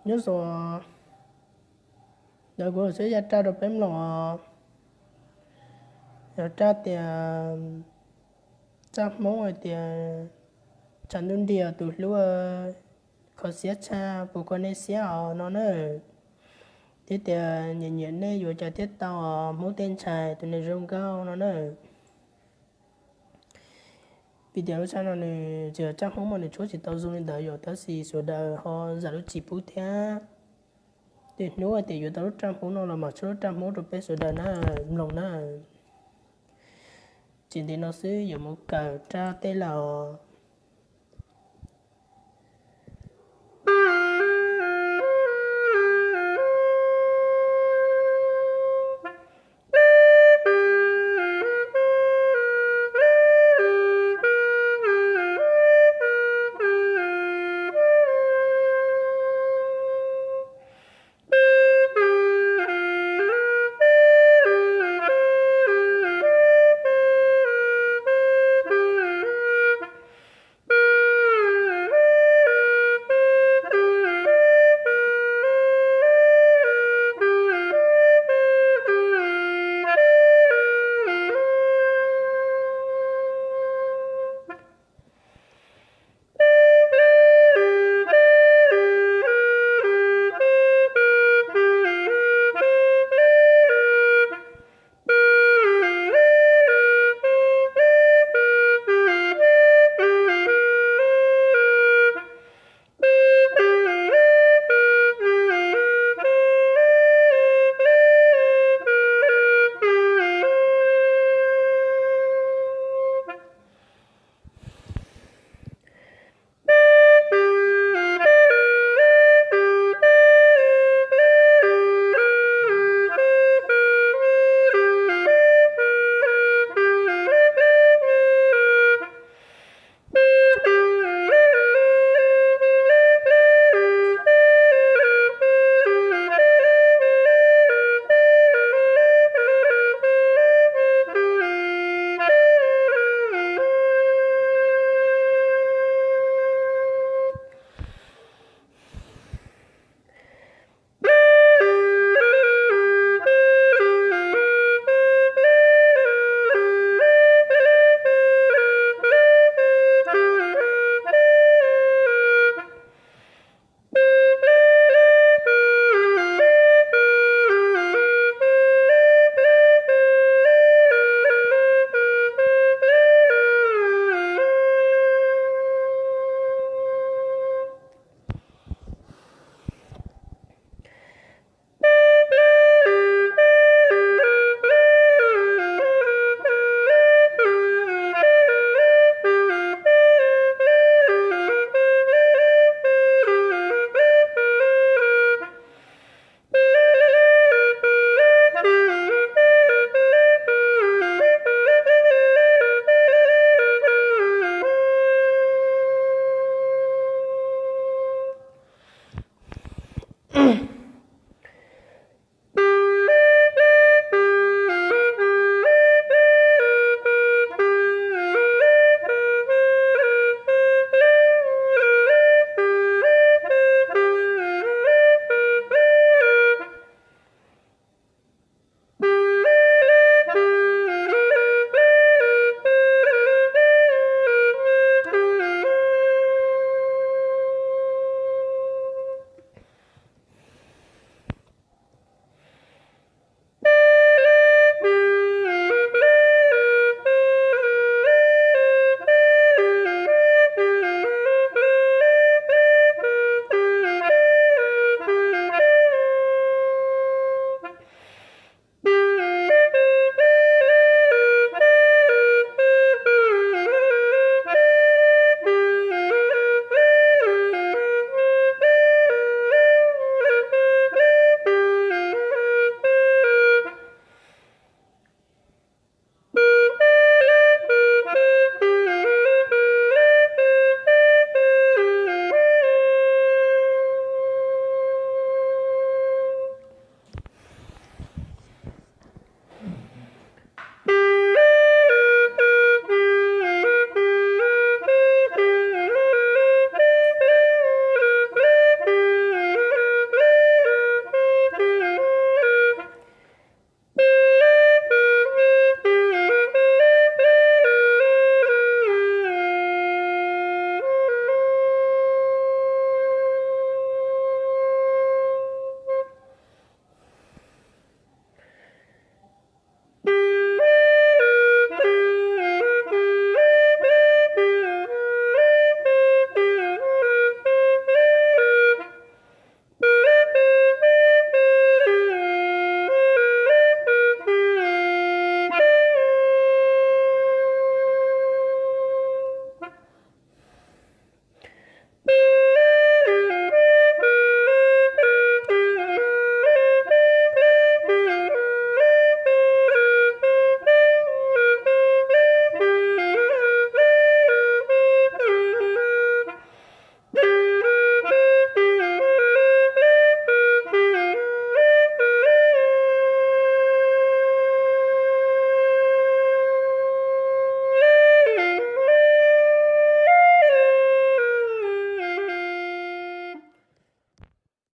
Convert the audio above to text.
Nyob zoo, ntawd kuv los xub ya raj rau peb mloog os. Yog raj tias, raj Hmoob hais tias, tshav ntuj nrig tus hlub, kho siab tshaj puas kho nej siab os no na. Thiab tias nyiam nyiam nej yuav cas thiaj tau os Hmoob tej ntxhais tus neeg zoo nkauj no na. Vim tias lub sij hawm no nws tsis yog raj Hmoob mas nws tshuab tsis tau zoo li ntawd yom, tab sis sawv daws ho zam lub txim pub thiab. Tej hnub tias yuav tau lub raj Hmoob no los mam tshuab lub raj Hmoob rau peb sawv daws na, mloog na. Tsis ntev no xwb yuav mus kawm raj tej lawm os.